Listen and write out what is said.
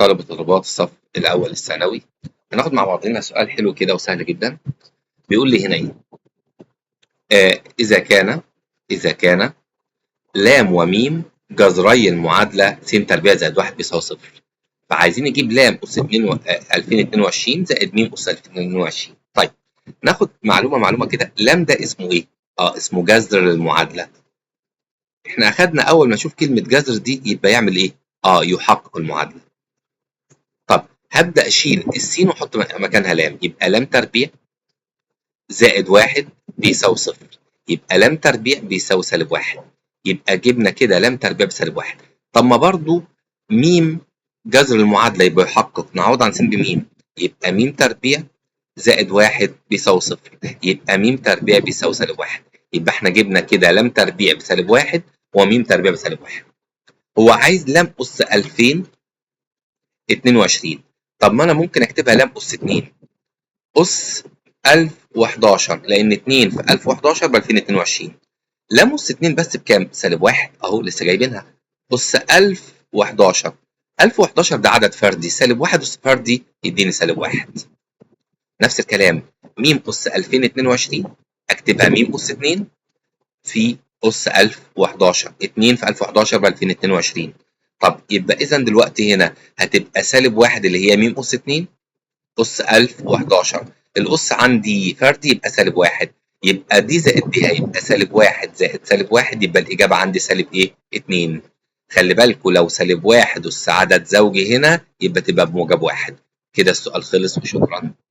طلبة وطالبات الصف الأول الثانوي. هناخد مع بعضنا سؤال حلو كده وسهل جدا. بيقول لي هنا إيه؟ إذا كان لام وميم جذري المعادلة س تربيع زائد 1 بيساوي صفر، فعايزين نجيب لام أس 2022 زائد ميم أس 2022. طيب ناخد معلومة معلومة كده. لام ده اسمه إيه؟ اسمه جذر المعادلة. إحنا أخدنا أول ما نشوف كلمة جذر دي يبقى يعمل إيه؟ يحقق المعادلة. طب هبدأ أشيل السين وأحط مكانها لام، يبقى لام تربيع زائد 1 بيساوي صفر، يبقى لام تربيع بيساوي سالب 1، يبقى جبنا كده لام تربيع بسالب 1. طب ما برضو ميم جذر المعادلة يبقى يحقق، نعوض عن س بميم، يبقى ميم تربيع زائد 1 بيساوي صفر، يبقى ميم تربيع بيساوي سالب 1. يبقى احنا جبنا كده لام تربيع بسالب 1 وميم تربيع بسالب 1. هو عايز لام أس 2022. طب ما أنا ممكن أكتبها لام أس 2 أس 1011، لأن 2 في 1011 ب 2022. لام أس 2 بس بكام؟ سالب 1 أهو لسه جايبينها. أس 1011، 1011 ده عدد فردي، سالب 1 أس فردي يديني سالب 1. نفس الكلام ميم أس 2022 أكتبها ميم أس 2 في أس 1011، 2 في 1011 ب 2022. طب يبقى إذا دلوقتي هنا هتبقى سالب 1 اللي هي ميم أس 2 أس 1011، الأس عندي فردي يبقى سالب 1، يبقى دي زائد دي هيبقى سالب 1 زائد سالب 1، يبقى الإجابة عندي سالب إيه؟ 2. خلي بالكوا لو سالب 1 أس عدد زوجي هنا يبقى تبقى بموجب 1. كده السؤال خلص وشكرا.